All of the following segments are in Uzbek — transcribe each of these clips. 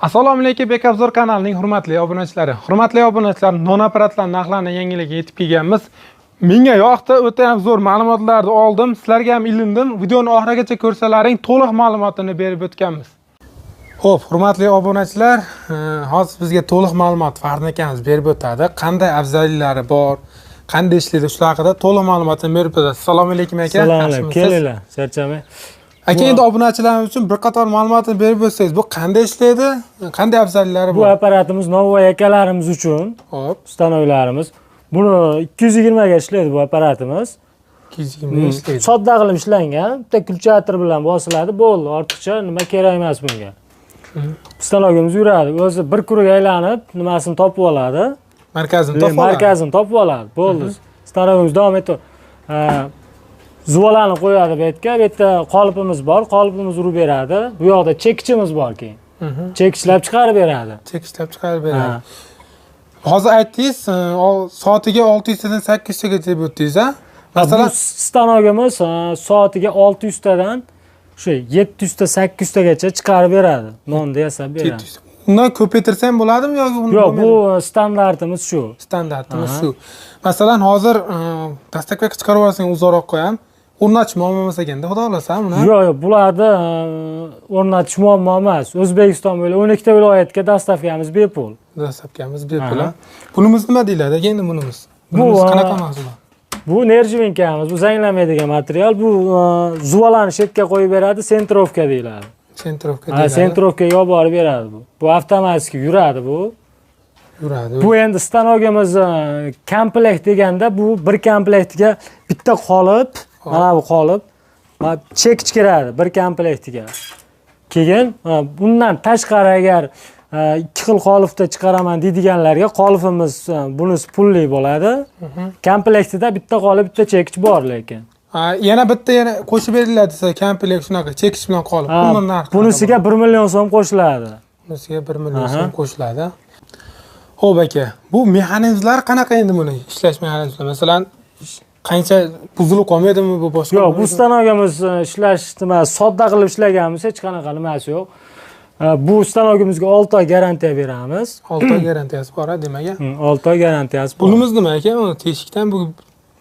Assalomu alaykum, Bekobzor kanalining hurmatli obunachilari. Hurmatli obunachilar, non apparatlar narxlarini yangiligiga yetib kelganmiz. Menga yoqdi, o'ta ham zo'r ma'lumotlarni oldim, sizlarga ham ilindim. Videoni oxirigacha ko'rsalaring, to'liq ma'lumotini berib o'tganmiz. Xo'p, hurmatli obunachilar, hozir bizga to'liq ma'lumot Fardin akamiz berib o'tadi. Qanday afzalliklari bor, qanday ishlaydi, shular haqida to'liq ma'lumotini berib o'tadi. Assalomu alaykum aka. Assalomu alaykum. Kelinglar, charchamang. Aka, endi obunachilarimiz uchun bir qator ma'lumotni berib o'tsangiz, bu qanday ishlaydi, qanday afzalliklari Bu bor? apparatimiz novvoy akalarimiz uchun, Xo'p, stanoklarimiz. Buni 220 ga ishlaydi bu apparatimiz. 220 ishlaydi. Sodda qilib ishlangan, bitta kulchator bilan bosiladi, bo'ldi. Ortiqcha nima kerak emas bunga. Stanogimiz yuradi. O'zi bir круг aylanib, nimasini topib oladi. Markazini topib oladi. Markazini topib oladi. Bo'ldi. Stanogimiz davom etadi. Zuvalani qo'yadi bu yerga. Bu yerda qolipimiz bor, qolipimiz urib beradi. Bu yoqda chekichimiz bor keyin. Chekichlab chiqarib beradi. Chekichlab chiqarib beradi. Hozir aytdingiz, soatiga 600 tadan 800 tagacha deb o'tdingiz, a? Masalan, bu stanogimiz soatiga 600 tadan shu 700 ta 800 tagacha chiqarib beradi. Nonni yasab beradi. 700. Undan ko'paytirsa ham bo'ladimi yoki uni Yo'q, bu standartimiz shu. Standartimiz shu. Masalan, hozir dastavka chiqarib olsang uzoqroq qo'yam, o'rnatish muammo emas ekanda, xudo xolasa buni. Yo'q, yo'q, bularda o'rnatish muammo emas. O'zbekiston bo'ylab 12 ta viloyatga dastavkamiz bepul. Dastavkamiz bepul. Bunimiz nima deyiladi aka endi bunimiz? Bunimiz qanaqa mahsulot? Bu nerjivinkamiz, bu zanglamaydigan material. Bu zuvalani shetga qo'yib beradi, sentrovka deyiladi. Sentrovka deyiladi. Sentrovkaga olib borib beradi bu. Bu avtomatik yuradi bu. Yuradi. Bu endi stanogimiz komplekt deganda bu bir komplektga bitta qolip, mana bu qolip, chekich kiradi bir komplektiga. Keyin bundan tashqari agar ikki xil qolipda chiqaraman deydiganlarga qolipimiz bunisi pulli bo'ladi. Komplektida bitta qolip, bitta chekich bor lekin. Yana bitta yana qo'shib beriladi desa komplekt shunaqa chekich bilan qolip. Buni narxi Bunisiga 1 million so'm qo'shiladi. Bunisiga 1 million so'm qo'shiladi. Xo'p aka, bu mexanizmlar qanaqa endi buni ishlash mexanizmlari? Masalan, qancha buzilib qolmaydimi bu boshqa? Yo'q, bu stanogimiz ishlash nima, sodda qilib ishlaganmiz, hech qanaqa nimasi yo'q. Bu stanogimizga 6 oy garantiya beramiz. 6 oy garantiyasi bor, demak. 6 oy garantiyasi bor. Bunimiz nima aka? Uni teshikdan bu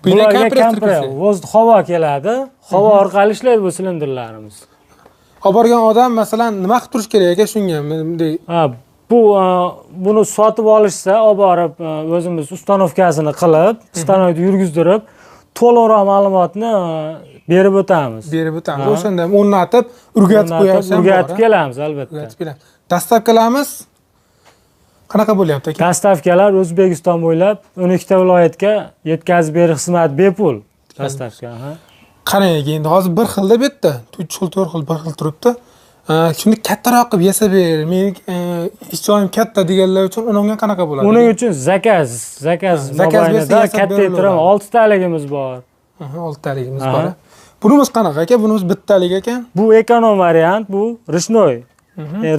Bularga kompressor kompressor, kirsa. Vozdux havo keladi. Havo orqali ishlaydi bu silindrlarimiz. Olib borgan odam masalan nima qilib turish kerak aka shunga? Bunday Ha, bu buni sotib olishsa, olib borib o'zimiz ustanovkasini qilib, stanokni yurgizdirib, to'liqroq ma'lumotni berib o'tamiz. Berib o'tamiz. O'shanda ham o'rnatib, o'rgatib qo'yamiz. O'rgatib kelamiz albatta. O'rgatib kelamiz. Dastavkalarimiz qanaqa bo'lyapti aka? Dastavkalar O'zbekiston bo'ylab 12 ta viloyatga yetkazib berish xizmati bepul. Dastavka, ha. Qarang aka, endi hozir bir xilda bu yerda, 3 xil, 4 xil, bir xil turibdi. Shuni kattaroq qilib yasab ber, men ish joyim katta deganlar uchun unga qanaqa bo'ladi? Uning uchun zakaz, zakaz Zakaz bersa mobaynida yasab katta beriladi. etiraman, 6 taligimiz bor. 6 taligimiz bor. Bunimiz qanaqa aka? Bunimiz bittalik ekan. Bu ekonom variant, bu rishnoy.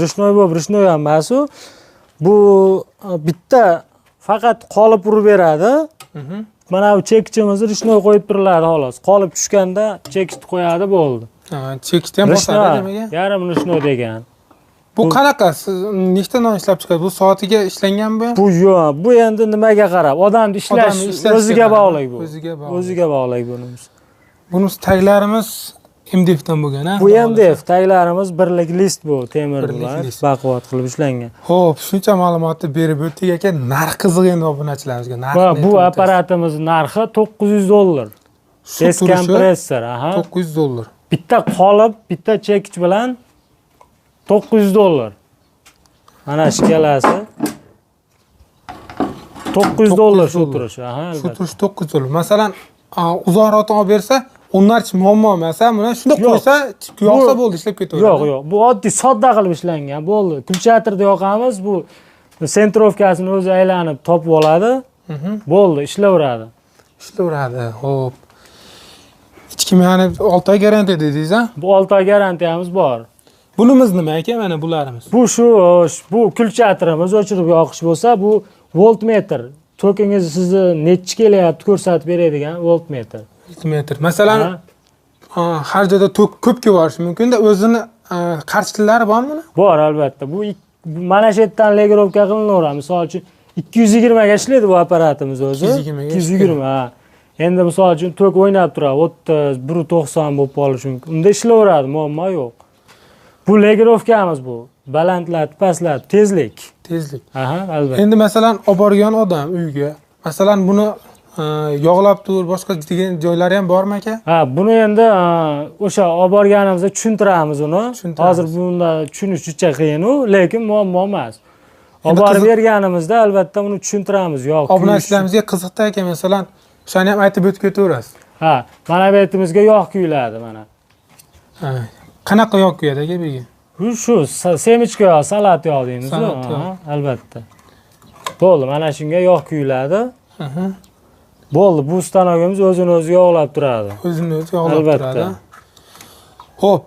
Rishnoy bo'lib, rishnoy ham emas u. Bu bitta faqat qolip urib beradi. Mana bu chekichimizni rishnoy qo'yib turiladi xolos. Qolip tushganda chekichni qo'yadi, bo'ldi. Chekichni ham bosadi Rishnoy, demak. Yarim rishnoy degan. Bu qanaqa? Siz nechta non ishlab chiqadi? Bu soatiga ishlanganmi? Bu yo'q, bu endi nimaga qarab? Odamni ishlash Odamni ishlashiga o'ziga qarab, bog'liq bu. O'ziga bog'liq. O'ziga bog'liq bunimiz. Bunimiz taglarimiz MDF dan bo'lgan, ha? Bu MDF taglarimiz birlik list bu, temir Birlik bular, list. baquvvat qilib ishlangan. Xo'p, shuncha ma'lumotni berib o'tdik aka. Narx qiziq endi obunachilarimizga. Narx Va ne bu aytib o'tasiz? apparatimiz narxi to'qqiz yuz dollar. Shu Tez turishi kompressor, aha. to'qqiz yuz dollar. Bitta qolip, bitta chekich bilan to'qqiz yuz dollar. Mana shkalasi. To'qqiz yuz dollar shu dollar. turishi, aha, Shu albatta. turishi to'qqiz yuz dollar. Masalan, uzoqroqdan olib bersa, o'rnatish muammo emas, ha? Buni shunda Yo'q. qo'ysa, yoqsa bo'ldi, ishlab ketaveradi. Yo'q, yo'q. Bu oddiy sodda qilib ishlangan, bo'ldi. Kulchatorda yoqamiz, bu sentrovkasini o'zi aylanib topib oladi. Bo'ldi, ishlayveradi. Ishlayveradi. Xo'p. Ichki mexanizm 6 oy garantiya dedingiz, ha? Bu 6 oy garantiyamiz bor. Bunimiz nima aka? Mana bularimiz. Bu shu, bu kulchatorimiz o'chirib yoqish bo'lsa, bu voltmetr. Tokingiz sizni nechi kelyapti ko'rsatib beradigan voltmetr. Voltmetr. Masalan, har joyda tok ko'p kelib yuborishi mumkin-da, o'zini qarshiliklari bormi buni? Bor albatta. Bu Mana shu yerdan legirovka qilinaveradi. Misol uchun 220 ga ishlaydi bu apparatimiz o'zi. 220, ha. Endi misol uchun tok o'ynab turadi, 30, 1.90 bo'lib qolishi mumkin. Unda ishlayveradi, muammo yo'q. Bu legirovkamiz bu. Balandlatib, pastlatib, tezlik. Tezlik. Aha, albatta. Endi masalan olib borgan odam uyga, masalan buni yog'lab tur, boshqa degan joylari ham bormi aka? Ha, buni endi o'sha olib borganimizda tushuntiramiz uni. Hozir bunda tushunish juda qiyin-u, lekin muammo emas. Olib borib berganimizda albatta uni tushuntiramiz. Yog' obunachilarimizga qiziqda aka, masalan, o'shani ham aytib o'tib ketaverasiz. Ha, mana bu yetimizga yog' kuyiladi mana. Ha, qanaqa yog' kuyadi aka bu yerga? Shu semichka yog', salat yog' deymiz-ku. Albatta. Bo'ldi, mana shunga yog' kuyiladi. Bo'ldi, bu stanogimiz o'zini o'zi yog'lab turadi. O'zini o'zi yog'lab turadi. Xo'p,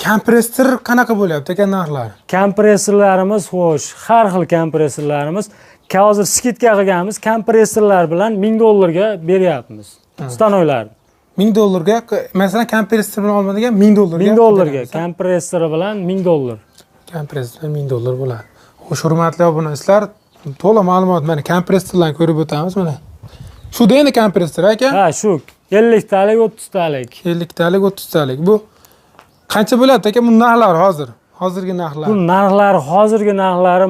kompressor qanaqa bo'lyapti aka narxlari? Kompressorlarimiz, xo'sh, har xil kompressorlarimiz. Hozir skidka qilganmiz, kompressorlar bilan $1000 ga beryapmiz stanoklarni. $1000 ga, masalan, kompressor bilan olmadigan $1000 ga. $1000 ga, kompressori bilan $1000. Kompressor bilan $1000 bo'ladi. Xo'sh, hurmatli obunachilar, to'la ma'lumot mana kompressorlarni ko'rib o'tamiz mana. Shu endi kompressor aka? Ha, shu 50 talik, 30 talik. 50 talik, 30 talik. Bu qancha bo'ladi aka bu narxlar hozir? Hozirgi narxlar. Bu narxlar, hozirgi narxlari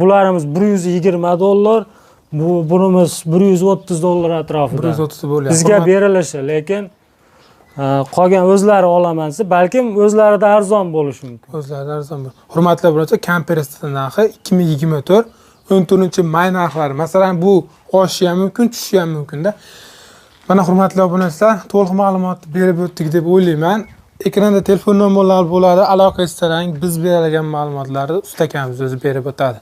bularimiz $120, bu bunimiz $130 atrofida. 130 bo'lyapti. Bizga berilishi, lekin qolgan o'zlari olaman desa, balkim o'zlarida arzon bo'lishi mumkin. O'zlarida arzon bo'ladi. Hurmatli obunachilar, kompressor narxi 2024 14-may narxlari. Masalan, bu oshishi ham mumkin, tushishi ham mumkin-da. Mana hurmatli obunachilar, to'liq ma'lumotni berib o'tdik deb o'ylayman. Ekranda telefon nomerlari bo'ladi, aloqa istalaring, biz beradigan ma'lumotlarni usta akamiz o'zi berib o'tadi.